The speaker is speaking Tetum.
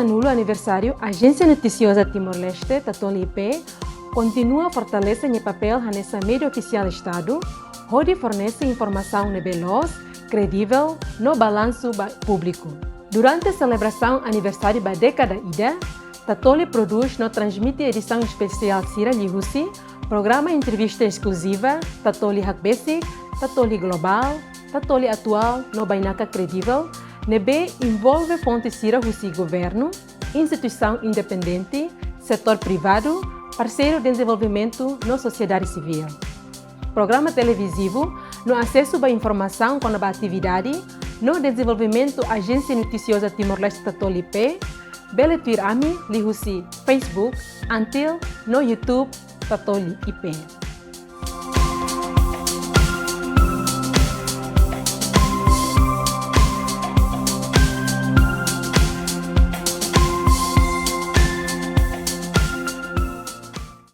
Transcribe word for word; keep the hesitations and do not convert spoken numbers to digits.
Nulu aniversáriu Ajénsia Notisioza Timor-Leste, Tatoli I P, kontinua fortalese nia papél hanesan média ofisiál Estadu, hodi fornese informasaun ne'ebé loos, kredivel, no balansu ba públiku. Durante selebrasaun aniversáriu ba dékada ida, Tatoli prodús no transmite edisaun espesiál sira liuhusi programa entrevista eskluziva, Tatoli Hakbesik, Tatoli Globál, Tatoli Atuál no Bainaka Kredivel, ne'ebé envolve fonte sira husi governu, instituisaun independente, setór privadu, parseiru dezenvolvimentu no sosiedade sivíl. Programa televizivu no asesu ba informasaun kona-ba atividade no dezenvolvimentu Ajénsia Notisioza Timor-Leste, Tatoli I P, bele tuir ami liuhusi Facebook, Antil no YouTube Tatoli I P.